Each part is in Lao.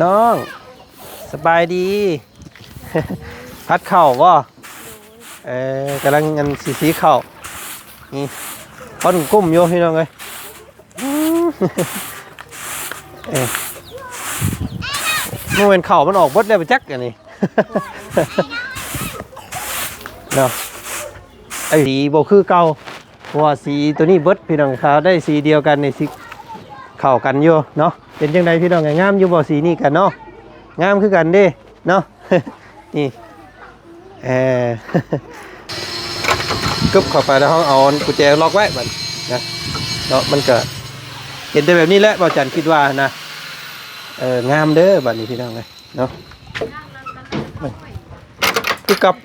ນ້ອງ ສະບາຍດີ. ຜັດເຂົ້າບໍ່? ເອີ ກຳລັງອັນຊິ ສີເຂົ້າ. ນີ້ ຄົນກຸ້ມຢູ່ພີ່ນ້ອງເອີຍ. ເອີ ບໍ່ແມ່ນເຂົ້າມັນອອກເບິດແລ້ວບໍ່ຈັກອັນນີ້ ເນາະ. ໄອ້ສີບໍ່ຄືເກົ່າ ເພາະວ່າສີໂຕນີ້ເບິດພີ່ນ້ອງ. ຖ້າໄດ້ສີດຽວກັນນີ້ຊິເຂົ້າກັນຢູ່ເນາະ. ເປັນຈັ່ງໃດພີ່ນ້ອງ ງາມຢູ່ບໍ່ສີນີ້ກັນເນາະ? ງາມຄືກັນເດ້ເນາະ. ນີ້ ເອີ ກຶບເຂົ້າໄປແລ້ວເຮົາເອົາກຸນແຈລັອກໄວ້ບັດນະເນາະ. ມັນກະເຫັນແຕ່ແບບນີ້ແຫຼະ ບ່າວຈັນຄິດວ່ານະ. ເອີ ງາມເດີບັດນີ້ພີ່ນ້ອງເອີຍເນາະ. ຄືກັບ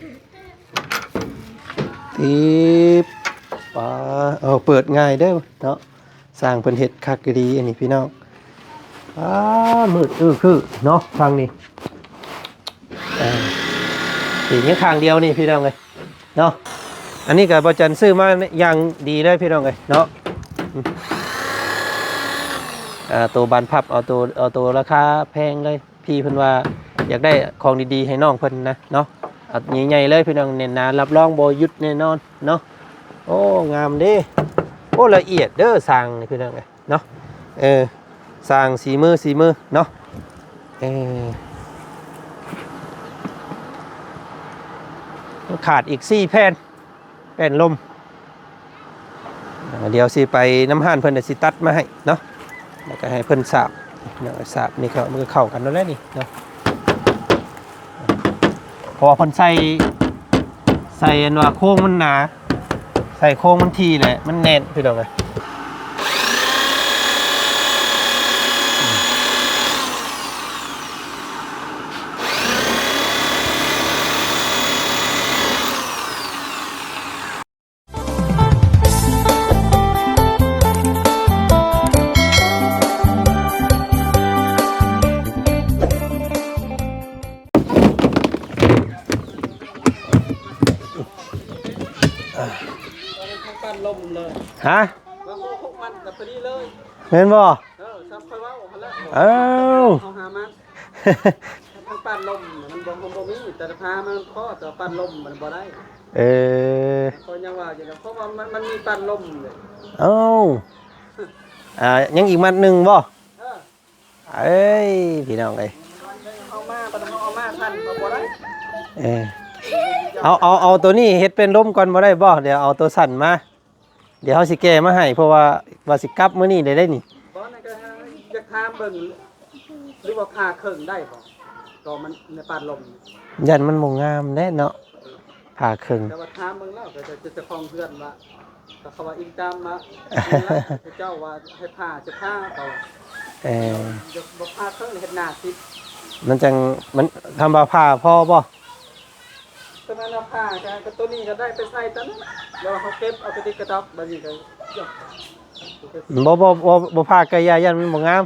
ຕິບ ປາ ເອົາ ເປີດງ່າຍເດີເນາະ. ຊ່າງເພິ່ນເຮັດຄັກອີ່ຫຼີອັນນີ້ພີ່ນ້ອງ. ອ້າ ມືດອື້ອຄືເນາະທາງນີ້. ເອີ ນີ້ຍັງຂ້າງດຽວນີ້ພີ່ນ້ອງເອີຍເນາະ. ອັນນີ້ກໍບ່າວຈັນຊື້ມາຢ່າງດີເລີຍພີ່ນ້ອງເອີຍເນາະ. ອືມ ອ່າ ໂຕບານພັບ ເອົາໂຕ ເອົາໂຕລາຄາແພງເລີຍ. ພີ່ເພິ່ນວ່າຢາກໄດ້ຂອງດີໆໃຫ້ນ້ອງເພິ່ນນະເນາະ. ເອົາໃຫຍ່ໆເລີຍພີ່ນ້ອງ ແໜ້ນໜາ ຮັບຮອງບໍ່ຢຸດແນ່ນອນເນາະ. ໂອ້ ງາມເດ້. ໂອ້ ລະອຽດເດີຊ່າງນີ້ພີ່ນ້ອງເອີຍເນາະ. ເອີ ຊ່າງສີມື ສີມືເນາະ. ເອີ ຂາດອີກສີ່ແຜ່ນ ແປ້ນລົມ. ດຽວຊິໄປນຳຮ້ານເພິ່ນ ດຽວຊິຕັດມາໃຫ້ເນາະ ແລ້ວກໍໃຫ້ເພິ່ນສາບເນາະ. ສາບນີ້ກໍ ມັນກໍເຂົ້າກັນແລ້ວແຫຼະນີ້ເນາະ ເພາະວ່າເພິ່ນໃສ່ ໃສ່ອັນວ່າໂຄງມັນໜາ ໃສ່ໂຄງມັນຖີ່ແຫຼະ ມັນແໜ້ນພີ່ນ້ອງເອີຍ. ປັ່ນລົມເລີຍ ຮະ? ວ່າຫົກມັນກໍພໍດີເລີຍ ແມ່ນບໍ່? ເອີ ຊ່ຳຂ້ອຍເວົ້າຫັ້ນແຫຼະ ເອົ້າ ເອົາຫາມັນ ມັນປັ່ນລົມ ມັນບໍ່ ມັນບໍ່ມີ ແຕ່ພາມັນພໍ ແຕ່ປັ່ນລົມມັນບໍ່ໄດ້. ເອີ ຂ້ອຍຍັງວ່າຢູ່ນະ ເພາະວ່າມັນ ມັນມີປັ່ນລົມເດ້. ເອົ້າ ອ່າ ຍັງອີກມັດໜຶ່ງບໍ່? ເອີ ເອີຍ ພີ່ນ້ອງເອີຍ ເອົາມາ ເອົາມາ ເອົາມາທັນກໍບໍ່ໄດ້. ເອີ ເອົາ ເອົາ ເອົາໂຕນີ້ເຮັດເປັນລົມກ່ອນບໍ່ໄດ້ບໍ່? ດຽວເອົາໂຕສັ້ນມາ ດຽວເຮົາຊິແກ້ມາໃຫ້ ເພາະວ່າ ວ່າຊິກັບມື້ນີ້ໄດ້ ໄດ້ນີ້. ບໍ່ ນັ້ນກໍຢາກຖາມເບິ່ງ ຫຼືວ່າຜ່າເຄິ່ງໄດ້ບໍ່? ກໍມັນໃນປານລົມ ຢ້ານມັນບໍ່ງາມແຫຼະເນາະ ຜ່າເຄິ່ງ. ແຕ່ວ່າຖາມເບິ່ງແລ້ວ ກໍເຈົ້າ ເຈົ້າຂອງເຮືອນວ່າ ກໍເຂົາວ່າອີງຕາມມາ ເຈົ້າວ່າໃຫ້ຜ່າ ຈະຜ່າ ເຂົາວ່າ ເອີ ບໍ່ຜ່າເຄິ່ງ ເຮັດໜ້າສິບ ມັນຈັ່ງ ມັນ ຄຳວ່າຜ່າພໍບໍ່? ຕົວນັ້ນເອົາຜ່າ ກໍຕົວນີ້ກໍໄດ້ໄປໃສ່ຕົວນັ້ນ ແລ້ວເຮົາເກັບເອົາກະຕິກກະດອກ ບາດນີ້ກໍ ບໍ່ ບໍ່ ບໍ່ ບໍ່ຜ່າກໍຢ່າ ຢ້ານມັນບໍ່ງາມ.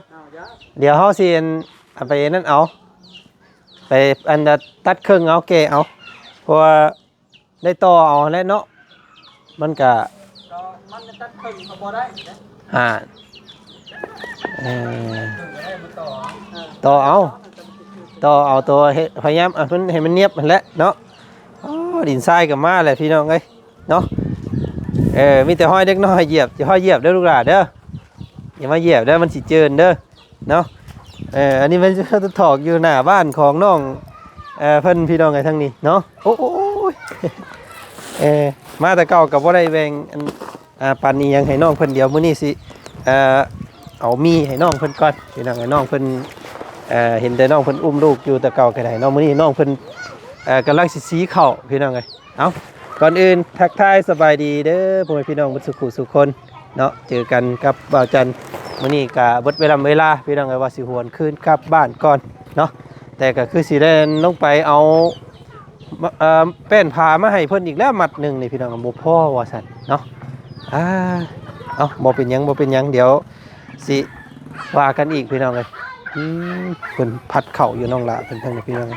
ດຽວເຮົາຊິອັນ ເອົາໄປນັ້ນເອົາ ໄປອັນ ຕັດເຄິ່ງເອົາ ແກ້ເອົາ ເພາະວ່າໄດ້ຕໍ່ເອົາແຫຼະເນາະ ມັນກະ ມັນຕັດເຄິ່ງກໍບໍ່ໄດ້ ອ່າ ເອີ ຕໍ່ເອົາ ຕໍ່ເອົາຕົວ ເຮັດ ພະຍາຍາມ ອ່າ ເພິ່ນໃຫ້ມັນນຽບຫັ້ນແຫຼະເນາະ. ໂອ້ ດິນຊາຍກໍມາແຫຼະພີ່ນ້ອງເອີຍເນາະ. ເອີ ມີແຕ່ຮອຍເດັກນ້ອຍຢຽບ ຢ່າຮອຍຢຽບເດີລູກຫຼ້າເດີ ຢ່າມາຢຽບເດີ ມັນຊິເຈີນເດີເນາະ. ເອີ ອັນນີ້ແມ່ນຈະຖອກຢູ່ໜ້າບ້ານຂອງນ້ອງ ເອີ ເພິ່ນ ພີ່ນ້ອງເອີຍ ທາງນີ້ເນາະ. ໂອ້ຍ ເອີ ມາແຕ່ເກົ່າກໍບໍ່ໄດ້ແບ່ງອັນ ອ່າ ປັນອີ່ຫຍັງໃຫ້ນ້ອງເພິ່ນ. ດຽວມື້ນີ້ຊິ ເອີ ເອົາໝີ່ໃຫ້ນ້ອງເພິ່ນກ່ອນ ພີ່ນ້ອງເອີຍ. ນ້ອງເພິ່ນ ເອີ ເຫັນແຕ່ນ້ອງເພິ່ນອຸ້ມລູກຢູ່ແຕ່ເກົ່າກໍໄດ້ເນາະ. ມື້ນີ້ນ້ອງເພິ່ນ ເອີ ກຳລັງຊິສີເຂົ້າ ພີ່ນ້ອງເອີຍ. ເອົ້າ ກ່ອນອື່ນທັກທາຍສະບາຍດີເດີ ພໍ່ແມ່ພີ່ນ້ອງເບິດສູ່ຜູ້ສູ່ຄົນເນາະ. ເຈີກັນກັບບ່າວຈັນ ມື້ນີ້ກະເບິດເວລາເວລາ ພີ່ນ້ອງເອີຍ ວ່າຊິຫວນຄືນກັບບ້ານກ່ອນເນາະ. ແຕ່ກໍຄືຊິແລ່ນລົງໄປເອົາ ເອີ ແປ້ນຜ້າມາໃຫ້ເພິ່ນອີກແລ້ວມັດໜຶ່ງນີ້ ພີ່ນ້ອງ ບໍ່ພໍວ່າຊັ້ນເນາະ. ອ່າ ເອົ້າ ບໍ່ເປັນຫຍັງ ບໍ່ເປັນຫຍັງ ດຽວຊິວ່າກັນອີກ ພີ່ນ້ອງເອີຍ. ອືມ ເພິ່ນຜັດເຂົ້າຢູ່ ນ້ອງຫຼ້າເພິ່ນທາງນີ້ ພີ່ນ້ອງເອີຍ.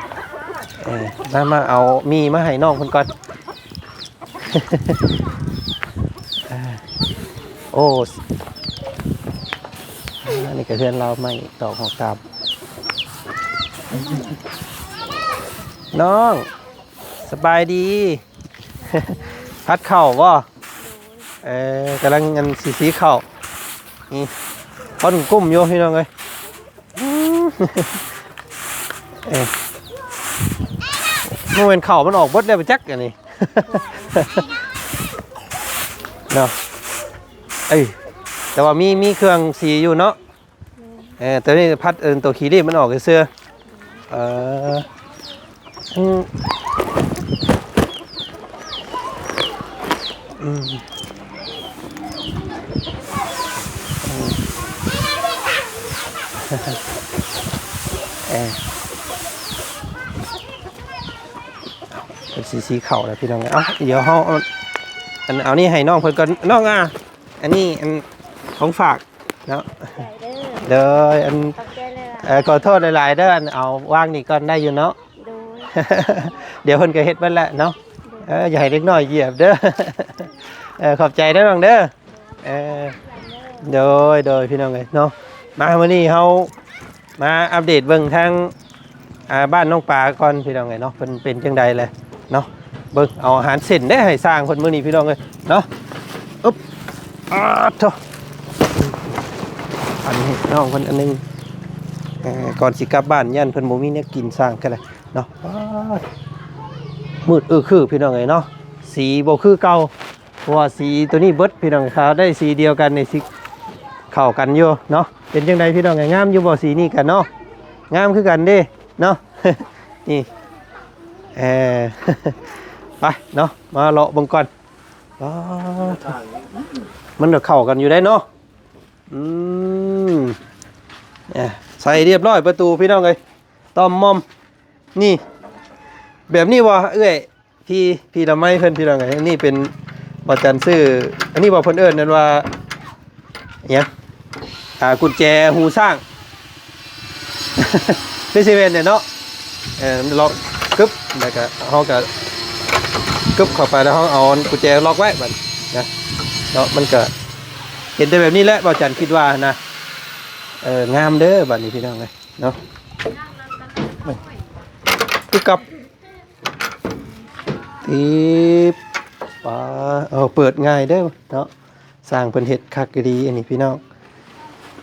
ເອີ ມາ ມາເອົາໝີ່ມາໃຫ້ນ້ອງເພິ່ນກ່ອນ. ອ່າ ໂອ້ ອ່າ ນີ້ ກະເຮືອນລາວໃໝ່ຕອກຫົວກາບ. ນ້ອງ ສະບາຍດີ. ພັດເຂົ້າບໍ່? ເອີ ກຳລັງອັນສີໆເຂົ້າ. ນີ້ ຄົນກຸ້ມຢູ່ພີ່ນ້ອງເອີຍ. ເອີ ບໍ່ແມ່ນເຂົ້າມັນອອກເບິດແລ້ວບໍ່ຈັກອັນນີ້ ເນາະ. ເອີ ແຕ່ວ່າມີ ມີເຄື່ອງສີຢູ່ເນາະ. ເອີ ໂຕນີ້ພັດ ເອີ ໂຕຂີ້ລີບມັນອອກຊື່ໆ. ເອີ ອືມ ອືມ ອືມ ເອີ ເປັນສີ ສີເຂົ້າແລ້ວພີ່ນ້ອງ. ເອົາ ດຽວເຮົາເອົາ ອັນ ເອົານີ້ໃຫ້ນ້ອງເພິ່ນກ່ອນ. ນ້ອງ ອ່າ ອັນນີ້ ອັນ ຂອງຝາກເນາະ. ເດີ ໂດຍ ອັນ ຂອບໃຈຫຼາຍໆ ເອີ ຂໍໂທດຫຼາຍໆເດີ. ອັນ ເອົາວາງນີ້ກ່ອນໄດ້ຢູ່ເນາະ. ໂດຍ ດຽວເພິ່ນກໍເຮັດເບິດແຫຼະເນາະ. ໂດຍ ເອີ ຢ່າໃຫ້ເດັກນ້ອຍຢຽບເດີ. ເອີ ຂອບໃຈເດີນ້ອງເດີ. ເອີ ໂດຍ ໂດຍ ພີ່ນ້ອງເອີຍເນາະ. ມາ ມື້ນີ້ເຮົາມາອັບເດດເບິ່ງທາງ ອ່າ ບ້ານນ້ອງປາກ່ອນພີ່ນ້ອງເອີຍເນາະ. ເພິ່ນເປັນຈັ່ງໃດແຫຼະເນາະ. ເບິ່ງ ເອົາອາຫານເສັ້ນເດ້ໃຫ້ຊ່າງເພິ່ນມື້ນີ້ພີ່ນ້ອງເອີຍເນາະ. ອຶບ ອາໂທ ອັນໃຫ້ນ້ອງເພິ່ນອັນໜຶ່ງ. ເອີ ກ່ອນຊິກັບບ້ານ ຢ້ານເພິ່ນບໍ່ມີແນວກິນ ຊ່າງກໍໄດ້ເນາະ. ປາດ ມືດອຶຄືພີ່ນ້ອງເອີຍເນາະ. ສີບໍ່ຄືເກົ່າ ເພາະວ່າສີໂຕນີ້ເບິດພີ່ນ້ອງ. ຖ້າໄດ້ສີດຽວກັນນີ້ຊິເຂົ້າກັນຢູ່ເນາະ. ເປັນຈັ່ງໃດພີ່ນ້ອງເອີຍ ງາມຢູ່ບໍ່ສີນີ້ກັນເນາະ? ງາມຄືກັນເດ້ເນາະ. ນີ້ ເອີ ໄປເນາະ ມາເລາະເບິ່ງກ່ອນ. ປາດ ມັນກໍເຂົ້າກັນຢູ່ໄດ໋ເນາະ. ອືມ ເອີ ໃສ່ຮຽບຮ້ອຍປະຕູພີ່ນ້ອງເອີຍ ຕ່ອມມອມ. ນີ້ ແບບນີ້ບໍ່ເອື້ອຍ? ພີ່ ພີ່ລະໄມເພິ່ນພີ່ນ້ອງເອີຍ. ອັນນີ້ເປັນ ບ່າວຈັນຊື້ ອັນນີ້ບໍ່ ເພິ່ນເອີ້ນນັ້ນວ່າຫຍັງ? ອ່າ ກຸນແຈຫູຊ້າງ ຄືຊິແມ່ນແຫຼະເນາະ. ເອີ ມັນລັອກ ກຶບ ແລ້ວກະເຮົາກະກຶບເຂົ້າໄປ ແລ້ວເຮົາເອົາອັນກຸນແຈລັອກໄວ້ບັດນະເນາະ. ມັນກະເຫັນແຕ່ແບບນີ້ແຫຼະ ບ່າວຈັນຄິດວ່ານະ. ເອີ ງາມເດີບັດນີ້ພີ່ນ້ອງເອີຍເນາະ. ຄືກັບ ຕີບ ປາ ເອົາ ເປີດງ່າຍເດີເນາະ. ຊ່າງເພິ່ນເຮັດຄັກອີ່ຫຼີອັນນີ້ພີ່ນ້ອງ.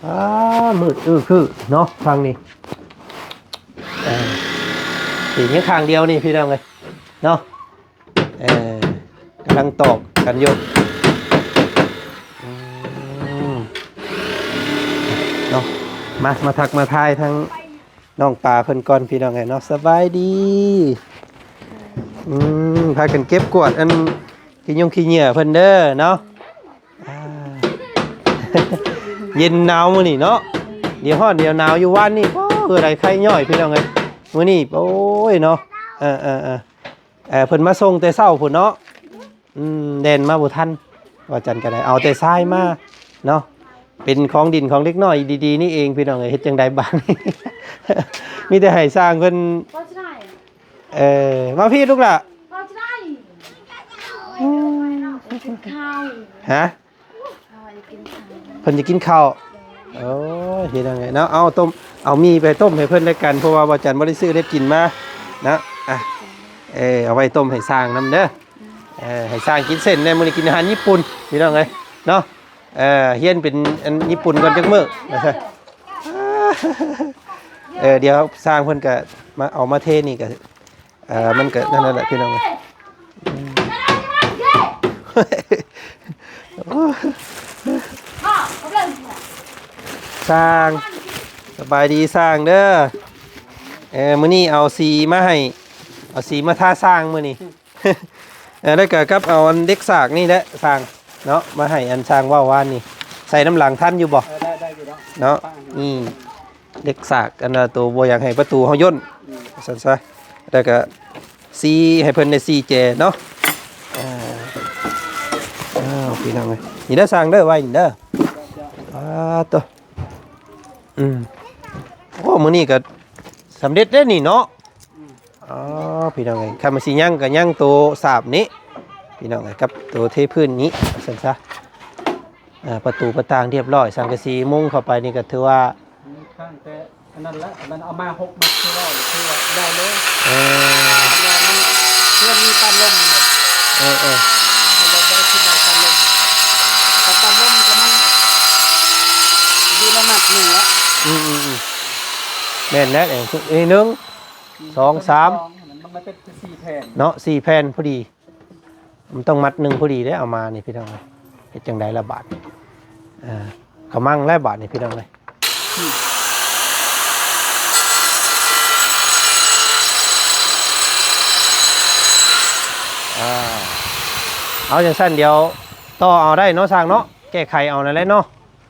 ປາ ມືດອຶຄືເນາະທາງນີ້. ເອີ ຕີບຍັງຂ້າງດຽວນີ້ພີ່ນ້ອງເອີຍເນາະ. ເອີ ກຳລັງຕອກກັນຢູ່. ອືມ ເນາະ ມາ ມາທັກມາທາຍທາງ ນ້ອງປາເພິ່ນກ່ອນພີ່ນ້ອງເອີຍເນາະ. ສະບາຍດີ. ອືມ ພາກັນເກັບກວາດອັນຂີ້ຍົງຂີ້ເຫຍື້ອເພິ່ນເດີເນາະ. ອ່າ ເຢັນໜາວມື້ນີ້ເນາະ. ດຽວຮ້ອນດຽວໜາວ ຢູ່ວານນີ້ ໂອ້ ເຫື່ອໄຫຼໄຄຍ້ອຍພີ່ນ້ອງເອີຍ. ມື້ນີ້ ໂອ້ຍເນາະ. ເອີໆໆ ເອີ ເພິ່ນມາສົ່ງແຕ່ເຊົ້າພຸ້ນເນາະ. ອືມ ແລ່ນມາບໍ່ທັນ ວ່າຈັ່ງໃດ ກໍໄດ້ເອົາແຕ່ຊາຍມາເນາະ. ເປັນຂອງດິນຂອງເດັກນ້ອຍດີໆນີ້ເອງພີ່ນ້ອງເອີຍ. ເຮັດຈັ່ງໃດບາດນີ້ ມີແຕ່ໃຫ້ຊ່າງເພິ່ນ. ເອີ ມາພີ້ລູກຫຼ້າ. ອືມ ກິນເຂົ້າ ຮະ? ເພິ່ນຈະກິນເຂົ້າ. ໂອ້ຍ ເຮັດຈັ່ງໃດເນາະ. ເອົາຕົ້ມ ເອົາໝີ່ໄປຕົ້ມໃຫ້ເພິ່ນແລ້ວກັນ ເພາະວ່າບ່າວຈັນບໍ່ໄດ້ຊື້ແນວກິນມາເນາະ. ອ່ະ ເອີ ເອົາໄວ້ຕົ້ມໃຫ້ຊ່າງນຳເດີ. ເອີ ໃຫ້ຊ່າງກິນເສັ້ນແດ່ ມື້ນີ້ກິນອາຫານຍີ່ປຸ່ນພີ່ນ້ອງເອີຍເນາະ. ເອີ ຮຽນເປັນອັນຍີ່ປຸ່ນກ່ອນຈັກມື້ວ່າຊັ້ນ. ເອີ ດຽວຊ່າງເພິ່ນກະມາເອົາມາເທນີ້ກະ ເອີ ມັນກະນັ້ນແຫຼະພີ່ນ້ອງເອີຍ. ອືມ ຊ່າງ ສະບາຍດີຊ່າງເດີ. ເອີ ມື້ນີ້ເອົາສີມາໃຫ້ ເອົາສີມາທາຊ່າງມື້ນີ້. ເອີ ແລ້ວກະກັບເອົາອັນເຫຼັກສາກນີ້ແຫຼະຊ່າງເນາະ ມາໃຫ້ອັນຊ່າງເວົ້າວານນີ້. ໃສ່ນຳຫຼັງທັນຢູ່ບໍ່? ເອີ ໄດ້ ໄດ້ຢູ່ດອກເນາະ. ອືມ ເຫຼັກສາກ ອັນວ່າໂຕບໍ່ຢາກໃຫ້ປະຕູເຮົາຢ້ນ ອືມ ວ່າຊັ້ນຊະ. ແລ້ວກະສີໃຫ້ເພິ່ນໄດ້ສີ່ແຈເນາະ. ເອີ ອ້າວ ພີ່ນ້ອງເອີຍ ນີ້ເດີຊ່າງເດີ ໄວ້ນີ້ເດີ. ເຈົ້າ ເຈົ້າ ອ້າໂຕ ອືມ ໂອ້ ມື້ນີ້ກະສຳເລັດເດ້ນີ້ເນາະ. ອືມ ອໍ ພີ່ນ້ອງເອີຍ ຄັນມັນຊິຍັງກະຍັງໂຕສາບນີ້ ພີ່ນ້ອງເອີຍ ກັບໂຕເທພື້ນນີ້ ວ່າຊັ້ນຊະ. ອ່າ ປະຕູປະຕ່າງຮຽບຮ້ອຍ ສັງກະສີມຸງເຂົ້າໄປນີ້ກໍຖືວ່າ ມີຂ້າງແຕ່ອັນນັ້ນລະ ອັນນັ້ນເອົາມາຫົກມັດຄືວ່າ ຄືວ່າໄດ້ເລີຍ. ເອີ ເພາະວ່າມັນ ເພື່ອມີຕາລົມເນາະ. ເອີໆ ເພາະວ່າບໍ່ໄດ້ຄິດວ່າຕາລົມ ແຕ່ຕາລົມກໍມັນຢູ່ໃນມັດໜຶ່ງລະ. ອືມໆໆ ແມ່ນແລ້ວ ເອີ ໜຶ່ງ ສອງ ສາມ ມັນ ມັນເປັນສີ່ແຜ່ນເນາະ ສີ່ແຜ່ນພໍດີ. ມັນຕ້ອງມັດໜຶ່ງພໍດີເດ້ ເອົາມານີ້ພີ່ນ້ອງເອີຍ. ເຮັດຈັ່ງໃດລະບາດນີ້? ເອີ ກະມັງແລ້ວບາດນີ້ພີ່ນ້ອງເອີຍ. ອ່າ ເອົາຈັ່ງຊັ້ນ ດຽວຕໍ່ເອົາໄດ້ເນາະ ຊ່າງເນາະ ແກ້ໄຂເອົານັ້ນແຫຼະເນາະ.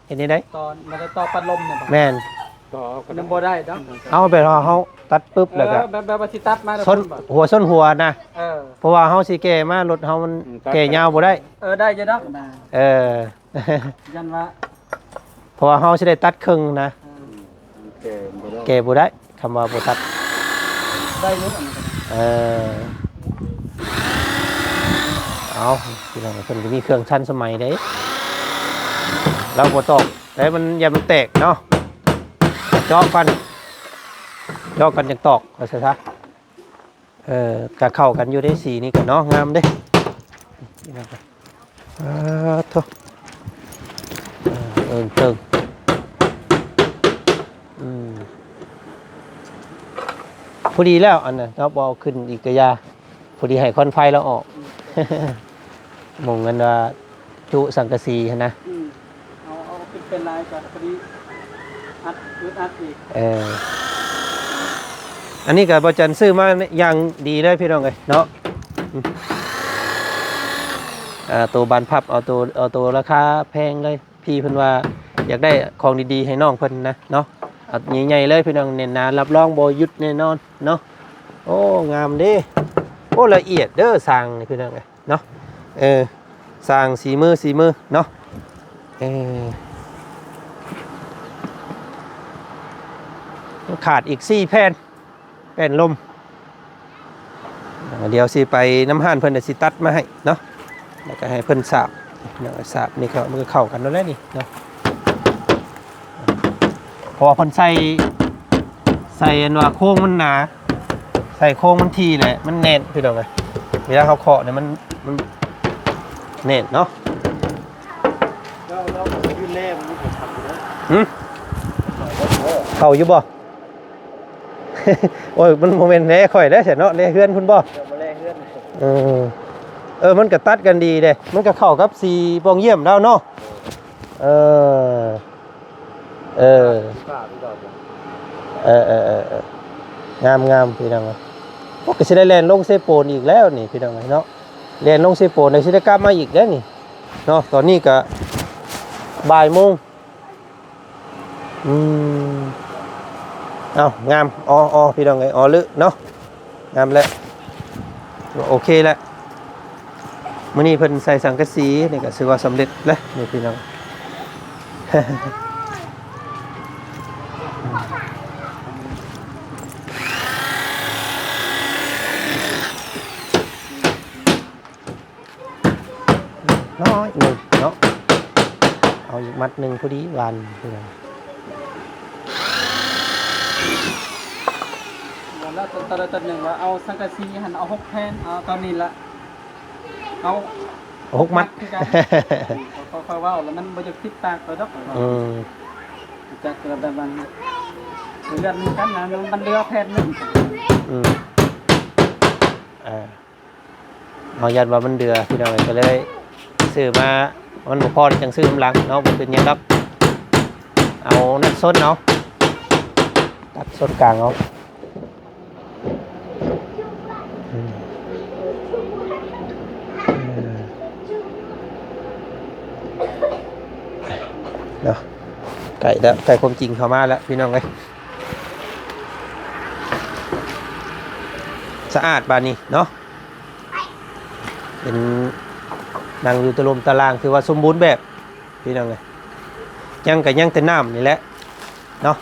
ເຮັດແນວໃດ? ຕໍ່ ບໍ່ໄດ້ຕໍ່ປັດລົມນະບໍ? ແມ່ນ ຕໍ່ເອົາກໍ ຍັງບໍ່ໄດ້ດອກ. ເອົາແບບເຮົາ ເຮົາຕັດປຶບແລ້ວກໍ ເອີ ແບບ ແບບວ່າຊິຕັດມາ ຊົນຫົວຊົນຫົວນະ. ເອີ ເພາະວ່າເຮົາຊິແກ້ມາ ລົດເຮົາມັນ ອືມ ແກ້ຍາວບໍ່ໄດ້. ເອີ ໄດ້ຢູ່ດອກນະ. ເອີ ຢ້ານວ່າ ເພາະວ່າເຮົາຊິໄດ້ຕັດເຄິ່ງນະ. ເອີ ແກ້ບໍ່ໄດ້ ແກ້ບໍ່ໄດ້ ຄຳວ່າບໍ່ຕັດ ໄດ້ຢູ່ອັນນີ້ກໍໄດ້. ເອີ ເອົາ ພີ່ນ້ອງ ເພິ່ນກໍມີເຄື່ອງທັນສະໄໝເດ້. ລາວບໍ່ຕອກ ແຕ່ມັນ ຢ້ານມັນແຕກເນາະ. ເຈາະກ່ອນ ເຈາະກ່ອນຈັ່ງຕອກ ວ່າຊັ້ນຊະ. ເອີ ກະເຂົ້າກັນຢູ່ເດ້ ສີນີ້ກະເນາະ ງາມເດ້. ອາໂທ້ ເອີ ເອີງເຕີງ ອືມ ພໍດີແລ້ວ ອັນນັ້ນເນາະ ບໍ່ເອົາຂຶ້ນອີກກະຢ່າ ພໍດີໃຫ້ຄວັນໄຟລາວອອກ ໝ່ອງອັນວ່າ ຈຸສັງກະສີຫັ້ນນະ. ອືມ ເອົາ ເອົາຂຶ້ນໄປຫຼາຍກໍພໍດີອັດ ອຶດອັດອີກ. ເອີ ອັນນີ້ກໍບໍ່ຈັນຊື້ມາຢ່າງດີເລີຍພີ່ນ້ອງເອີຍເນາະ. ອືມ ອ່າ ໂຕບານພັບ ເອົາໂຕ ເອົາໂຕລາຄາແພງເລີຍ. ພີ່ເພິ່ນວ່າຢາກໄດ້ຂອງດີໆໃຫ້ນ້ອງເພິ່ນນະເນາະ. ເອົາໃຫຍ່ໆເລີຍພີ່ນ້ອງ ແໜ້ນໜາ ຮັບຮອງບໍ່ຢຸດແນ່ນອນເນາະ. ໂອ້ ງາມເດ້. ໂອ້ ລະອຽດເດີ ຊ່າງນີ້ພີ່ນ້ອງເອີຍ. ເນາະ ເອີ ສ້າງສີມື ສີມືເນາະ. ເອີ ຂາດອີກສີ່ແຜ່ນ ແປ້ນລົມ. ດຽວຊິໄປນຳຮ້ານເພິ່ນ ດຽວຊິຕັດມາໃຫ້ເນາະ ແລ້ວກໍໃຫ້ເພິ່ນສາບ ສາບນີ້ກໍ ມັນກໍເຂົ້າກັນໂລດແຫຼະນີ້ເນາະ. ເພາະວ່າເພິ່ນໃສ່ ໃສ່ອັນວ່າໂຄງມັນໜາ ໃສ່ໂຄງມັນຖີ່ແຫຼະ ມັນແໜ້ນພີ່ນ້ອງເອີຍ. ເວລາເຮົາເຄາະນີ້ມັນ ມັນແໜ້ນເນາະ. ແລ້ວ ແລ້ວຢູ່ແລ້ມັນກໍຂັດຢູ່ເດີ. ຫື? ເຂົ້າຢູ່ບໍ່? ໂອ້ຍ ມັນບໍ່ແມ່ນແລຂ້ອຍແລ້ວຊັ້ນເນາະ ແລເຮືອນພຸ້ນບໍ່? ເອີ ມາແລເຮືອນ. ເອີ ເອີ ມັນກໍຕັດກັນດີເດ້ ມັນກໍເຂົ້າກັບສີປ່ອງຢ້ຽມລາວເນາະ. ເອີ ເອີ ເອີ ງາມໆ ພີ່ນ້ອງ. ໂອ້ ກໍຊິໄດ້ແລ່ນລົງເຊໂປນອີກແລ້ວນີ້ພີ່ນ້ອງເນາະ. ແລ່ນລົງເຊໂປນ ແລ້ວຊິໄດ້ກັບມາອີກແລ້ວນີ້ເນາະ. ຕອນນີ້ກໍບ່າຍໂມງ. ອືມ ເອົ້າ ງາມ ອໍ ອໍ ພີ່ນ້ອງເອີຍ ອໍ ລຶເນາະ. ງາມແລ້ວ ໂອເຄແລ້ວ. ມື້ນີ້ເພິ່ນໃສ່ສັງກະສີ ນີ້ກໍຖືວ່າສຳເລັດແລ້ວນີ້ພີ່ນ້ອງ. ນ້ອຍໜຶ່ງເນາະ ເອົາອີກມັດໜຶ່ງພໍດີ ຫວ່ານ ແລ້ວຕອນ ຕອນໜຶ່ງວ່າເອົາສັງກະສີຫັ້ນ ເອົາຫົກແຜ່ນ ເອົາຕອນນີ້ລະ ເອົາຫົກມັດ ມັດຄືກັນ. ຂ້ອຍ ຂ້ອຍເວົ້າແລ້ວມັນບໍ່ຢາກຜິດປາກຂ້ອຍດອກ ຂ້ອຍເວົ້າ. ອືມ ຈັກລະແບບວ່າເລື່ອນນຳກັນນະ ມັນເຫຼືອແຜ່ນໜຶ່ງ. ອືມ ເອີ ເຮົາຢ້ານວ່າມັນເດືອ ພີ່ນ້ອງເອີຍ ກໍເລີຍຊື້ມາ ມັນບໍ່ພໍຈັ່ງຊື້ນຳຫຼັງເນາະ. ບໍ່ເປັນຫຍັງດອກ ເອົານັ້ນຊົນເອົາ ຕັດຊົນກາງເອົາ. ອືມ ເອີ ເນາະ ໃກ້ແລ້ວ ໃກ້ຄວາມຈິງເຂົ້າມາແລ້ວ ພີ່ນ້ອງເອີຍ. ສະອາດບາດນີ້ເນາະ ເປັນ ນັ່ງຢູ່ຕະລົມຕະລ່າງ ຖືວ່າສົມບູນແບບ ພີ່ນ້ອງເອີຍ. ຍັງກໍຍັງແຕ່ນ້ຳນີ້ແຫຼະເນາະ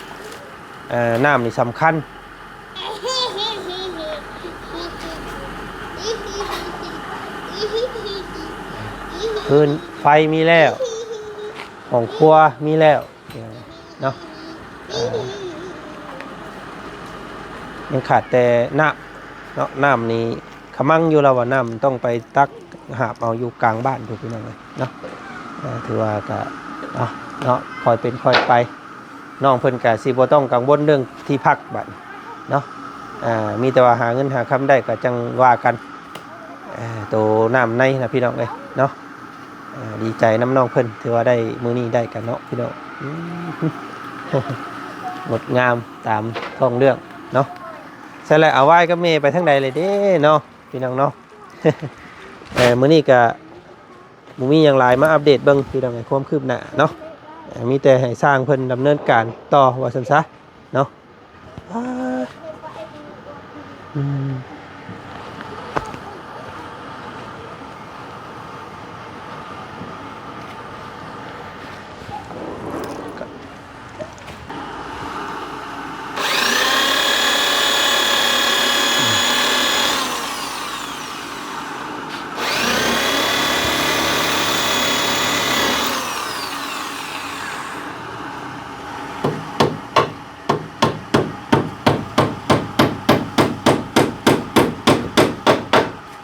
ເອີ ນ້ຳນີ້ສຳຄັນ. ຟືນໄຟມີແລ້ວ ຫ້ອງຄົວມີແລ້ວເນາະ. ເອີ ຍັງຂາດແຕ່ນ້ຳເນາະ, ນ້ຳນີ້ຂະມັງຢູ່ ລາວວ່ານ້ຳຕ້ອງໄປຕັກຫາບເອົາຢູ່ກາງບ້ານພຸ້ນ ພີ່ນ້ອງເອີຍເນາະ. ເອີ ຖືວ່າກະ ເອົາເນາະ ຄ່ອຍເປັນຄ່ອຍໄປ, ນ້ອງເພິ່ນກະຊິບໍ່ຕ້ອງກັງວົນເລື່ອງທີ່ພັກບາດນີ້ເນາະ. ເອີ ມີແຕ່ວ່າຫາເງິນຫາຄຳໄດ້ກໍຈັ່ງວ່າກັນ. ເອີ ໂຕນ້ຳໃນນະ ພີ່ນ້ອງເອີຍເນາະ. ເອີ ດີໃຈນຳນ້ອງເພິ່ນ ຖືວ່າໄດ້ມື້ນີ້ໄດ້ກັນເນາະ ພີ່ນ້ອງ. ອືມ ງົດງາມຕາມທ້ອງເລື່ອງເນາະ. ຊັ້ນແຫຼະ ອາວາຍກັບແມ່ໄປທາງໃດແລ້ວເດ້ເນາະ ພີ່ນ້ອງເນາະ. ເອີ ມື້ນີ້ກະບໍ່ມີຫຍັງຫຼາຍ ມາອັບເດດເບິ່ງ ພີ່ນ້ອງເອີຍ ຄວາມຄືບໜ້າເນາະ. ເອີ ມີແຕ່ໃຫ້ຊ່າງເພິ່ນດຳເນີນການຕໍ່ວ່າຊັ້ນຊະເນາະ. ອາ ອືມ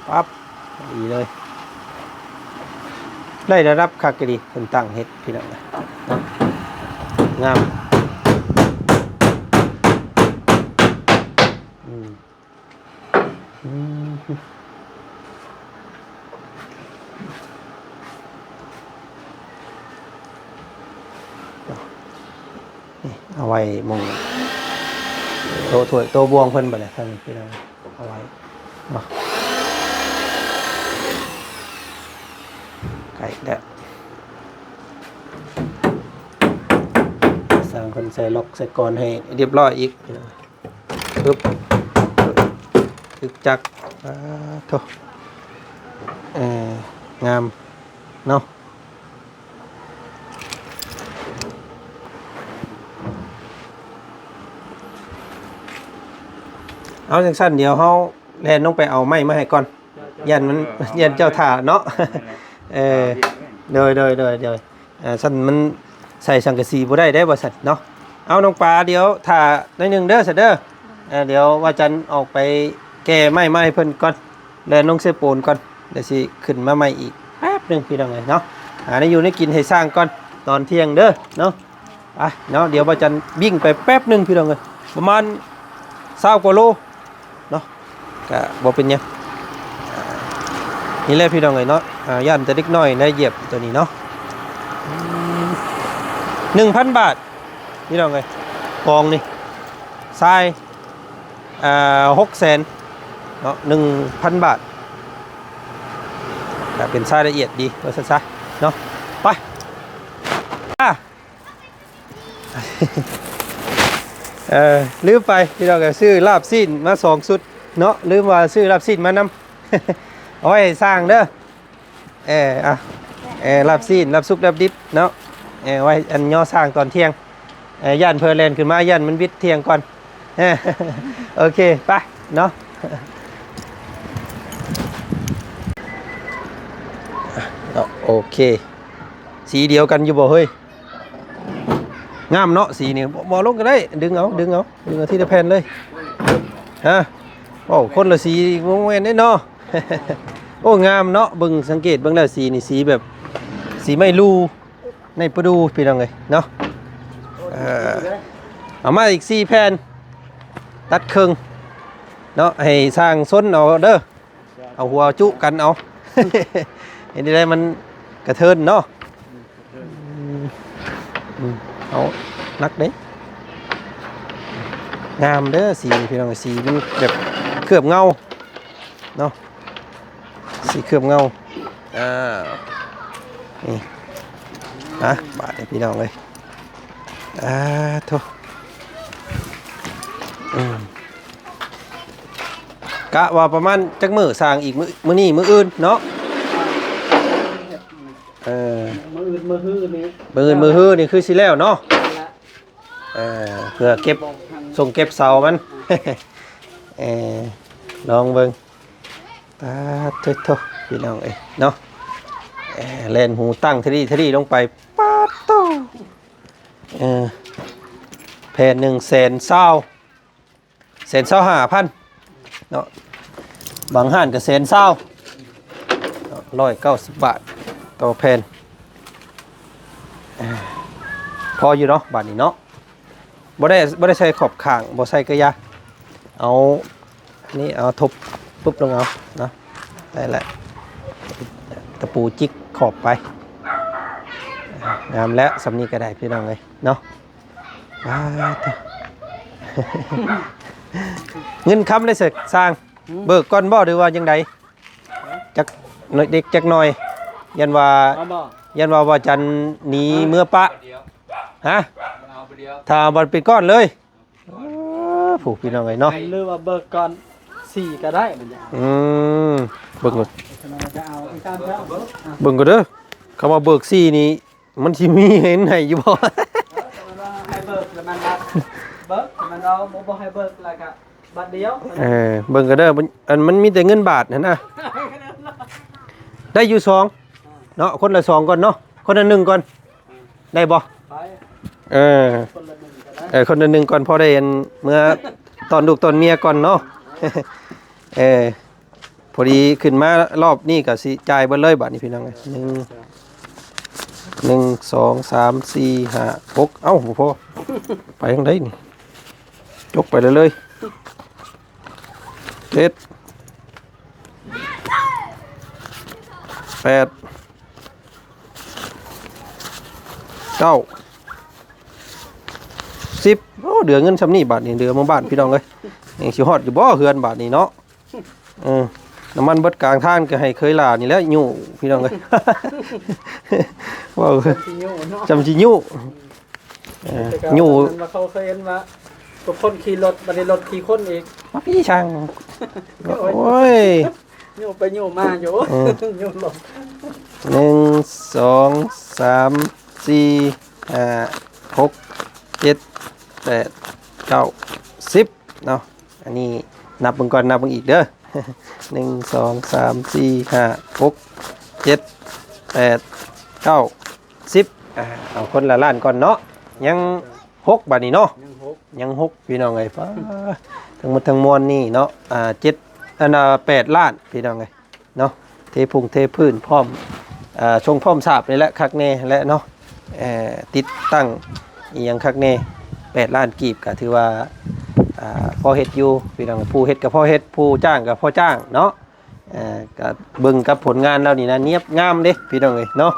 ປັບ ດີເລີຍ ໄດ້ລະດັບຄັກອີ່ຫຼີ ເພິ່ນຕັ້ງເຮັດ ພີ່ນ້ອງເອີຍ ງາມ. ອືມ ອືມ ນີ້ເອົາໄວ້ໝ່ອງໂຕຖ້ວຍໂຕບ່ວງເພິ່ນ ບັດນີ້ພີ່ນ້ອງ ເອົາໄວ້ເນາະ. ໃກ້ແລ້ວ ຊ່າງເພິ່ນໃສ່ລັອກໃສ່ກອນໃຫ້ຮຽບຮ້ອຍອີກ. ປຶບ ປຶບຈັກ ອາ ໂທ້ ເອີ ງາມເນາະ. ເອົາ ຈັ່ງຊັ້ນ ດຽວເຮົາແລ່ນລົງໄປເອົາໄມ້ມາໃຫ້ກ່ອນ ຢ້ານມັນ ຢ້ານເຈົ້າຖ້າເນາະ. ເອີ ໂດຍ ໂດຍ ໂດຍ ໂດຍ. ອ່າ ຊັ້ນມັນໃສ່ສັງກະສີບໍ່ໄດ້ເດ້ ວ່າຊັ້ນເນາະ. ເອົາ ນ້ອງປາ ດຽວຖ້າໜ້ອຍໜຶ່ງເດີ ຊັ້ນເດີ. ອ່າ ດຽວວ່າຈັນອອກໄປແກ່ໄມ້ມາໃຫ້ເພິ່ນກ່ອນ ແລ່ນລົງເຊໂປນກ່ອນ ດຽວຊິຂຶ້ນມາໃໝ່ອີກແປັບໜຶ່ງ ພີ່ນ້ອງເອີຍເນາະ. ຫາແນວຢູ່ແນວກິນໃຫ້ຊ່າງກ່ອນ ຕອນທ່ຽງເດີເນາະ. ໄປເນາະ ດຽວວ່າຈັນວິ່ງໄປແປັບໜຶ່ງ ພີ່ນ້ອງເອີຍ ປະມານຊາວກວ່າໂລເນາະ. ກະບໍ່ເປັນຫຍັງ ນີ້ແຫຼະພີ່ນ້ອງເອີຍເນາະ. ອ່າ ຢ້ານແຕ່ເດັກນ້ອຍໄດ້ຢຽບຕົວນີ້ເນາະ. ໜຶ່ງພັນບາດພີ່ນ້ອງເອີຍ ກອງນີ້ ຊາຍ ອ່າ ຫົກແສນເນາະ ໜຶ່ງພັນບາດ. ກະເປັນຊາຍລະອຽດດີ ວ່າຊັ້ນຊະເນາະ. ໄປ ອ່າ ເອີ ລືມໄປພີ່ນ້ອງເອີຍ ຊື້ລາບຊີ້ນມາສອງຊຸດເນາະ. ລືມວ່າຊື້ລາບຊີ້ນມານຳ ເອົາໄວ້ໃຫ້ຊ່າງເດີ. ເອີ ອ່ະ ເອີ ລາບຊີ້ນ ລາບສຸກ ລາບດິບເນາະ. ເອີ ໄວ້ອັນຍໍຊ່າງຕອນທ່ຽງ. ເອີ ຢ້ານເພິ່ນແລ່ນຂຶ້ນມາ ຢ້ານມັນວິດທ່ຽງກ່ອນ. ເອີ ໂອເຄ ໄປເນາະ ເນາະ. ໂອເຄ ສີດຽວກັນຢູ່ບໍ່ເຮີ້ຍ? ງາມເນາະ ສີນີ້ ບໍ່ ບໍ່ລົງກໍໄດ້ ດຶງເອົາ ດຶງເອົາ ດຶງເອົາທີລະແຜ່ນເລີຍ. ຮະ ໂອ້ ຄົນລະສີ ບໍ່ແມ່ນເດ້ເນາະ. ໂອ້ ງາມເນາະ ເບິ່ງ ສັງເກດເບິ່ງແລ້ວ ສີນີ້ ສີແບບ ສີໄມ້ລູ ໄມ້ປະດູ່ ພີ່ນ້ອງເອີຍເນາະ. ເອີ ເອົາມາອີກສີ່ແຜ່ນ ຕັດເຄິ່ງເນາະ ໃຫ້ຊ່າງຊົນເອົາເດີ. ເອົາຫົວຈຸກັນເອົາ ເຮັດໃດມັນກະເທີນເນາະ. ອືມ ເອົາ ໜັກເດ້. ງາມເດີສີນີ້ ພີ່ນ້ອງ ສີມັນແບບເຄື່ອບເງົາເນາະ ສີເຄື່ອບເງົາ. ອ່າ ນີ້ ອ່ະ ບາດນີ້ ພີ່ນ້ອງເອີຍ ອ່າ ໂທ້ ອືມ ກະວ່າປະມານຈັກມື້ສ້າງອີກ ມື້ ມື້ນີ້ມື້ອື່ນເນາະ. ເອີ ມື້ອື່ນມື້ຮືນີ້ ມື້ອື່ນມື້ຮືນີ້ຄືຊິແລ້ວເນາະ. ເອີ ເພື່ອເກັບ ສົ່ງເກັບເສົາມັນ. ເອີ ລອງເບິ່ງ ປາດໂທ້ ພີ່ນ້ອງເອີຍເນາະ. ເອີ ແລ່ນຫູຕັ້ງທະລີທະລີລົງໄປ ປາດໂທ້ ເອີ ແຜ່ນໜຶ່ງແສນຊາວ ແສນຊາວຫ້າພັນເນາະ ບາງຮ້ານກໍແສນຊາວເນາະ ຮ້ອຍເກົ້າສິບບາດຕໍ່ແຜ່ນ ເອີ ພໍຢູ່ເນາະ ບາດນີ້ເນາະ ບໍ່ໄດ້ ບໍ່ໄດ້ໃສ່ຂອບຂ້າງ ບໍ່ໃສ່ກະຢາ ເອົາ ນີ້ເອົາທົບປຶບລົງເອົາເນາະ ໄດ້ແລ້ວ ຕະປູຈິກຂອບໄປ ງາມແລ້ວ ສ່ຳນີ້ກໍໄດ້ພີ່ນ້ອງເອີຍເນາະ ປາດໂທ້ ເງິນຄຳໄດ້ເສີກສ້າງ ເບີກກ່ອນບໍ່ ຫຼືວ່າຈັ່ງໃດ ຈັກໜ້ອຍເດັກຈັກໜ້ອຍ ຢ້ານວ່າ ເອົາບໍ່ ຢ້ານວ່າວ່າຈັນໜີເມືອປະ ຮະ ເອົາບໍ່ດຽວ ຖ້າເອົາບັດເປັນກ້ອນເລີຍ ເອີ ຜູ້ພີ່ນ້ອງເອີຍເນາະ ຫຼືວ່າເບີກກ່ອນສີ່ກໍໄດ້ບັດນີ້ ອືມ ເບິ່ງກ່ອນ ເອົາ ເອົາ ເອົາ ເບິ່ງກ່ອນເດີ ຄຳວ່າເບີກສີ່ນີ້ ມັນຊິມີເຫັນໃຫ້ຢູ່ບໍ່ ເອີ ແຕ່ວ່າໃຫ້ເບີກແລ້ວມັນເບີກ ແຕ່ມັນເອົາ ບໍ່ ບໍ່ໃຫ້ເບີກແລ້ວກໍບັດດຽວ ເອີ ເບິ່ງກໍເດີ ມັນ ອັນ ມັນມີແຕ່ເງິນບາດຫັ້ນນະ ໄດ້ຢູ່ສອງເນາະ ຄົນລະສອງກ່ອນເນາະ ຄົນລະໜຶ່ງກ່ອນ ໄດ້ບໍ່ ໄດ້ ເອີ ຄົນລະໜຶ່ງກໍໄດ້ ເອີ ຄົນລະໜຶ່ງກ່ອນ ພໍໄດ້ອັນ ເມືອຕ້ອນລູກຕ້ອນເມຍກ່ອນເນາະ ເອີ ພໍດີຂຶ້ນມາລອບນີ້ກໍຊິຈ່າຍເບິດເລີຍບາດນີ້ພີ່ນ້ອງເອີຍ ໜຶ່ງ ໜຶ່ງ ສອງ ສາມ ສີ່ ຫ້າ ຫົກ ເອົ້າ ບໍ່ພໍ ໄປທາງໃດນີ້ ຈົກໄປເລີຍ ເຈັດ ແປດ ເກົ້າ ສິບ ໂອ້ ເຫຼືອເງິນຊ່ຳນີ້ບາດນີ້ ເຫຼືອເມືອບ້ານພີ່ນ້ອງເອີຍ ຍັງຊິຮອດຢູ່ບໍ່ເຮືອນບາດນີ້ເນາະ ເອີ ນ້ຳມັນເບິດກາງທາງ ກໍໃຫ້ເຄີຍຫຼ້ານີ້ແຫຼະຍູ້ພີ່ນ້ອງເອີຍ ເວົ້າ ຊິຍູ້ເນາະ ຈຳຊິຍູ້ ເອີ ແຕ່ກໍ ຍູ້ ນັ້ນວ່າເຂົາເຄີຍເຫັນວ່າ ຄົນຂີ່ລົດ ບັດນີ້ລົດຂີ່ຄົນອີກ ມາພີ່ຊ່າງ ໂອ້ຍ ໂອ້ຍ ຍູ້ໄປຍູ້ມາຢູ່ ເອີ ຍູ້ລົດ ໜຶ່ງ ສອງ ສາມ ສີ່ ຫ້າ ຫົກ ເຈັດ ແປດ ເກົ້າ ສິບ ເນາະ ອັນນີ້ນັບເບິ່ງກ່ອນ ນັບເບິ່ງອີກເດີ ໜຶ່ງ ສອງ ສາມ ສີ່ ຫ້າ ຫົກ ເຈັດ ແປດ ເກົ້າ ສິບ ອ່າ ເອົາຄົນລະລ້ານກ່ອນເນາະ ຍັງຫົກບາດນີ້ເນາະ ຍັງຫົກ ຍັງຫົກພີ່ນ້ອງເອີຍ ປ້າ ທັງໝົດທັງມວນນີ້ເນາະ ອ່າ ເຈັດ ອັນ ອ່າ ແປດລ້ານພີ່ນ້ອງເອີຍ ເນາະ ເທພຸງເທພື້ນພ້ອມ ເອີ ຊົງພ້ອມສາບນີ້ແຫຼະ ຄັກແນ່ແຫຼະເນາະ ເອີ ຕິດຕັ້ງອີ່ຫຍັງຄັກແນ່ ແປດລ້ານກີບ ກໍຖືວ່າ ອ່າ ພໍເຮັດຢູ່ພີ່ນ້ອງ ຜູ້ເຮັດກໍພໍເຮັດ ຜູ້ຈ້າງກໍພໍຈ້າງເນາະ ເອີ ກໍເບິ່ງກັບຜົນງານລາວນີ້ນະ ນຽບງາມເດ້ພີ່ນ້ອງເອີຍເນາະ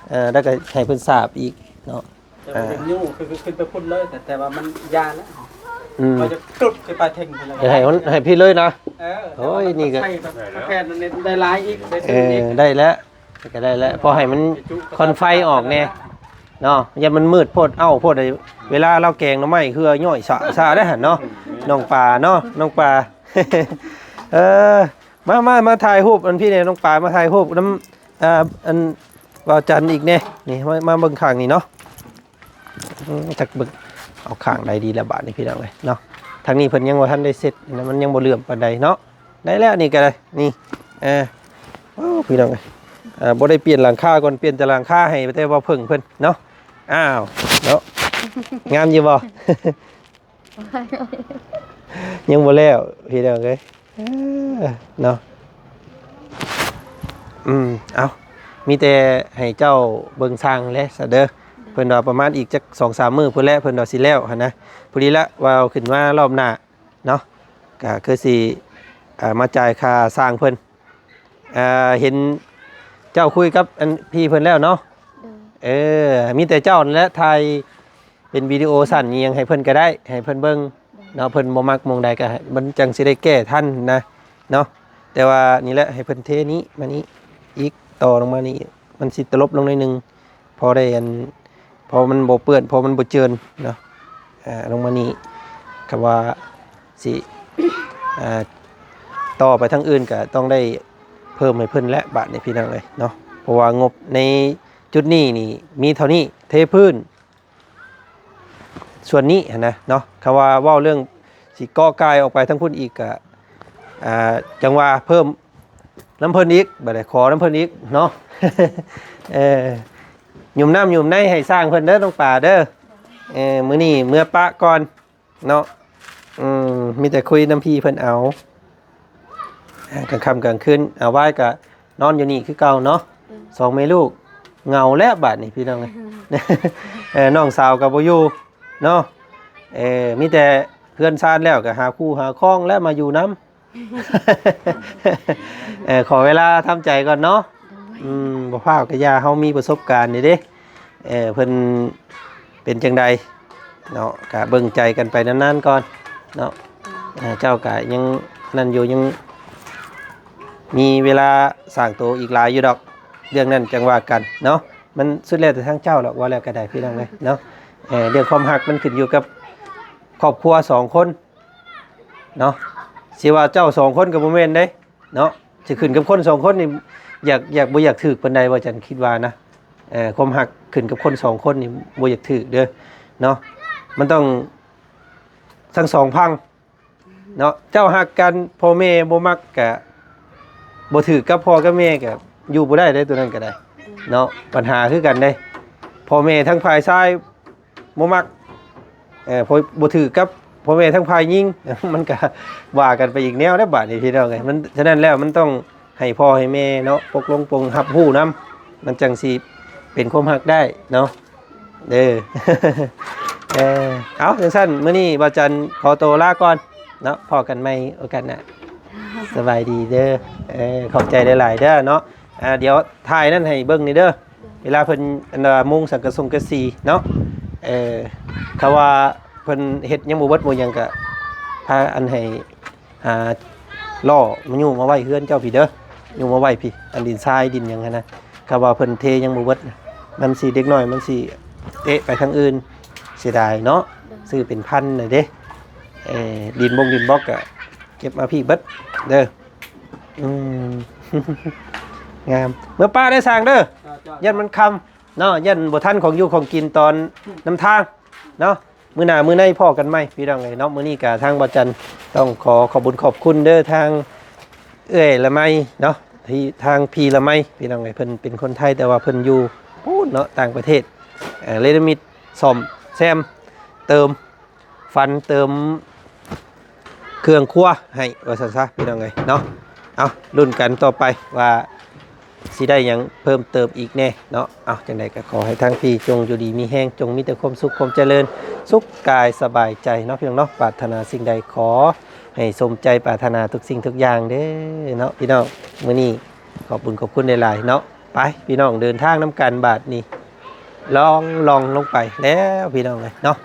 ເອີ ແລ້ວກໍໃຫ້ເພິ່ນສາບອີກເນາະ ແຕ່ວ່າ ເອີ ຢາກຍູ້ຄື ຄືຂຶ້ນໄປພຸ້ນເລີຍ ແຕ່ ແຕ່ວ່າມັນຢ່າແລ້ວ ອືມ ເຮົາຈະຕຸດຂຶ້ນໄປເທິງພຸ້ນແລ້ວ ຢາກໃຫ້ມັນໃຫ້ພີ້ເລີຍນະ ເອີ ໂອ້ຍ ແຕ່ວ່າມັນ ນີ້ກໍ ໃສ່ແຜ່ນນີ້ໄດ້ຫຼາຍອີກ ໄດ້ ເອີ ຕື່ມອີກ ໄດ້ແລ້ວ ກໍໄດ້ແລ້ວ ພໍໃຫ້ມັນຄວັນໄຟອອກແດ່ເນາະ ຢ້ານມັນມືດໂພດເອົ້າໂພດ ເວລາລາວແກງໜໍ່ໄມ້ເຫື່ອຍ້ອຍຊະຊະໄດ້ຫັ້ນເນາະ ອືມ ນ້ອງປາເນາະ ນ້ອງປາ ເອີ ມາ ມາ ມາຖ່າຍຮູບອັນພີ້ແດ່ ນ້ອງປາ ມາຖ່າຍຮູບນຳ ອ່າ ອັນ ບ່າວຈັນອີກແດ່ ນີ້ ມາ ມາເບິ່ງຂ້າງນີ້ເນາະ ອືມ ຈັກເບິ່ງເອົາຂ້າງໃດດີລະບາດນີ້ພີ່ນ້ອງເອີຍເນາະ ທາງນີ້ເພິ່ນຍັງບໍ່ທັນໄດ້ເຊັດນະ ມັນຍັງບໍ່ເຫຼື້ອມປານໃດເນາະ ໄດ້ແລ້ວນີ້ກໍໄດ້ ນີ້ ເອີ ໂອ້ ພີ່ນ້ອງເອີຍ ເອີ ບໍ່ໄດ້ປ່ຽນຫຼັງຄາກ່ອນ ປ່ຽນແຕ່ຫຼັງຄາໃຫ້ແຕ່ບ່າວເຜິ້ງເພິ່ນເນາະ ອ້າວ ເນາະ ງາມຢູ່ບໍ່? ຍັງບໍ່ແລ້ວພີ່ນ້ອງເອີຍ ເອີ ເນາະ ອືມ ເອົ້າ ມີແຕ່ໃຫ້ເຈົ້າເບິ່ງຊ່າງແຫຼະຊະເດີ ເພິ່ນວ່າປະມານອີກຈັກສອງສາມມື້ພຸ້ນແຫຼະ ເພິ່ນວ່າຊິແລ້ວຫັ້ນນະ ພໍດີລະວ່າເອົາຂຶ້ນມາລອບໜ້າເນາະ ກະຄືຊິ ອ່າ ມາຈ່າຍຄ່າຊ່າງເພິ່ນ ອ່າ ເຫັນເຈົ້າຄຸຍກັບອັນພີ່ເພິ່ນແລ້ວເນາະ ໂດຍ ເອີ ມີແຕ່ເຈົ້ານັ້ນແຫຼະຖ່າຍ ເປັນວິດີໂອສັ້ນອີ່ຫຍັງໃຫ້ເພິ່ນກໍໄດ້ ໃຫ້ເພິ່ນເບິ່ງເນາະ ເພິ່ນບໍ່ມັກໝ່ອງໃດກໍໃຫ້ ມັນຈັ່ງຊິໄດ້ແກ້ທັນນະເນາະ ແຕ່ວ່ານີ້ແຫຼະ ໃຫ້ເພິ່ນເທນີ້ມານີ້ອີກ ຕໍ່ລົງມານີ້ ມັນຊິຕະຫຼົບລົງໜ້ອຍໜຶ່ງ ພໍໄດ້ອັນ ພໍມັນບໍ່ເປື້ອນ ພໍມັນບໍ່ເຈີນເນາະ ອ່າ ລົງມານີ້ ຄຳວ່າຊິ ອ່າ ຕໍ່ໄປທາງອື່ນກໍຕ້ອງໄດ້ເພີ່ມໃຫ້ເພິ່ນແຫຼະ ບາດນີ້ພີ່ນ້ອງເອີຍເນາະ ເພາະວ່າງົບໃນຈຸດນີ້ນີ້ມີເທົ່ານີ້ ເທພື້ນ ສ່ວນນີ້ຫັ້ນນະເນາະ ຄຳວ່າເວົ້າເລື່ອງຊິເກາະກາຍອອກໄປທາງພຸ້ນອີກກະ ອ່າ ຈັ່ງວ່າເພີ່ມນຳເພິ່ນອີກ ບາດໃດຂໍນຳເພິ່ນອີກເນາະ ເອີ ຫຍຸມນ້ຳຫຍຸມໃນໃຫ້ຊ່າງເພິ່ນເດີ ນ້ອງປາເດີ ເອີ ມື້ນີ້ເມືອປະກ່ອນເນາະ. ອືມ ມີແຕ່ຄຸຍນຳພີ່ເພິ່ນເອົາ ກາງຄ່ຳກາງຄືນ. ອາ ວາຍກະນອນຢູ່ນີ້ຄືເກົ່າເນາະ. ສອງແມ່ລູກເຫງົາແລ້ວບາດນີ້ພີ່ນ້ອງເອີຍ. ເອີ ນ້ອງສາວກໍບໍ່ຢູ່ເນາະ. ເອີ ມີແຕ່ເຮືອນຊານແລ້ວກໍຫາຄູ່ຫາຄອງແລ້ວມາຢູ່ນຳ. ເອີ ຂໍເວລາທຳໃຈກ່ອນເນາະ. ໂດຍ ອືມ ບໍ່ພ້າວກໍຢ່າ ເຮົາມີປະສົບການນີ້ເດ້. ເອີ ເພິ່ນເປັນຈັ່ງໃດເນາະ ກະເບິ່ງໃຈກັນໄປນານໆກ່ອນເນາະ. ເອີ ເຈົ້າກະຍັງນັ້ນຢູ່ ຍັງມີເວລາສ້າງໂຕອີກຫຼາຍຢູ່ດອກ. ເລື່ອງນັ້ນຈັ່ງວ່າກັນເນາະ. ມັນສຸດແລ້ວແຕ່ທາງເຈົ້າດອກ ວ່າແລ້ວກໍໄດ້ພີ່ນ້ອງເອີຍເນາະ. ເອີ ເລື່ອງຄວາມຮັກມັນຂຶ້ນຢູ່ກັບຄອບຄົວສອງຄົນ ເນາະ. ຊິວ່າເຈົ້າສອງຄົນກໍບໍ່ແມ່ນເດ້ເນາະ. ຊິຂຶ້ນກັບຄົນສອງຄົນນີ້ ຢາກ ຢາກ ບໍ່ຢາກຖືກປານໃດ ວ່າຈັ່ງຄິດວ່ານະ. ເອີ ຄວາມຮັກຂຶ້ນກັບຄົນສອງຄົນນີ້ບໍ່ຢາກຖືກເດີ້ເນາະ. ມັນຕ້ອງທັງສອງຝັ່ງເນາະ. ເຈົ້າຮັກກັນ ພໍ່ແມ່ບໍ່ມັກກະ ບໍ່ຖືກກັບພໍ່ກັບແມ່ກະຢູ່ບໍ່ໄດ້ເດ້ ຕົວນັ້ນກໍໄດ້ເນາະ. ບັນຫາຄືກັນເດ້ ພໍ່ແມ່ທັງຝ່າຍຊາຍ ບໍ່ມັກ ເອີ ບໍ່ຖືກກັບພໍ່ແມ່ທັງຝ່າຍຍິງ ມັນກະວ່າກັນໄປອີກແນວແລ້ວບາດນີ້ພີ່ນ້ອງເອີຍ. ມັນ ສະນັ້ນແລ້ວມັນຕ້ອງໃຫ້ພໍ່ໃຫ້ແມ່ເນາະ ປົກລົງປົງຮັບຮູ້ນຳ ມັນຈັ່ງຊິເປັນຄວາມຮັກໄດ້ເນາະ. ເອີ ເອີ ເອົາ ຈັ່ງຊັ້ນມື້ນີ້ບ່າວຈັນຂໍໂຕລາກ່ອນເນາະ. ພໍ້ກັນໃໝ່ໂອກາດໜ້າ. ສະບາຍດີເດີ. ເອີ ຂອບໃຈຫຼາຍໆເດີເນາະ. ອ່າ ດຽວຖ່າຍນັ້ນໃຫ້ເບິ່ງນີ້ເດີ ເວລາເພິ່ນ ອັນວ່າ ມຸງສັງກະສົງກະສີເນາະ. ເອີ ຄຳວ່າເພິ່ນເຮັດຍັງບໍ່ເບິດບໍ່ຫຍັງກະ ພາ ອັນ ໃຫ້ ອ່າ ລໍ້ມາຍູ້ມາໄວ້ເຮືອນເຈົ້າພີ້ເດີ ຍູ້ມາໄວ້ພີ້ ອັນດິນຊາຍດິນຫຍັງຫັ້ນນະ. ຄຳວ່າເພິ່ນເທຍັງບໍ່ເບິດ ມັນຊິ ເດັກນ້ອຍມັນຊິເຕະໄປທາງອື່ນ ເສຍດາຍເນາະ. ຊື້ເປັນພັນນະເດ້. ເອີ ດິນບົງດິນບລັອກກະເກັບມາພີ້ເບິດເດີ. ອືມ ງາມ ເມືອປ້າເດີຊ່າງເດີ. ເຈົ້າ ເຈົ້າ ຢ້ານມັນຄ່ຳເນາະ ຢ້ານບໍ່ທັນຂອງຢູ່ຂອງກິນຕອນນຳທາງເນາະ. ມື້ໜ້າມື້ໃນພໍ້ກັນໃໝ່ພີ່ນ້ອງເອີຍເນາະ. ມື້ນີ້ກະທາງບ່າວຈັນຕ້ອງຂໍຂອບບຸນຂອບຄຸນເດີ ທາງເອື້ອຍລະໄມເນາະ ທີ່ທາງພີ່ລະໄມພີ່ນ້ອງເອີຍ. ເພິ່ນເປັນຄົນໄທ ແຕ່ວ່າເພິ່ນຢູ່ພຸ້ນເນາະ ຕ່າງປະເທດ ເອີ ເລນະມິດ ສ້ອມແຊມ ເຕີມ ຟັນເຕີມເຄື່ອງຄົວໃຫ້ ວ່າຊັ້ນຊະພີ່ນ້ອງເອີຍເນາະ. ເອົາ ລຸ້ນກັນຕໍ່ໄປວ່າຊິໄດ້ຫຍັງເພີ່ມເຕີມອີກແດ່ເນາະ. ເອົາ ຈັ່ງໃດກໍຂໍໃຫ້ທາງພີ່ຈົ່ງຢູ່ດີມີແຮງ ຈົ່ງມີແຕ່ຄວາມສຸກຄວາມຈະເລີນ ສຸກກາຍສະບາຍໃຈເນາະພີ່ນ້ອງເນາະ. ປາດຖະໜາສິ່ງໃດຂໍໃຫ້ສົມໃຈປາດຖະໜາທຸກສິ່ງທຸກຢ່າງເດີເນາະພີ່ນ້ອງ. ມື້ນີ້ ຂອບບຸນຂອບຄຸນຫຼາຍໆເນາະ. ໄປພີ່ນ້ອງ ເດີນທາງນຳກັນບາດນີ້ ລ່ອງໆລົງໄປແລ້ວພີ່ນ້ອງເອີຍເນາະ.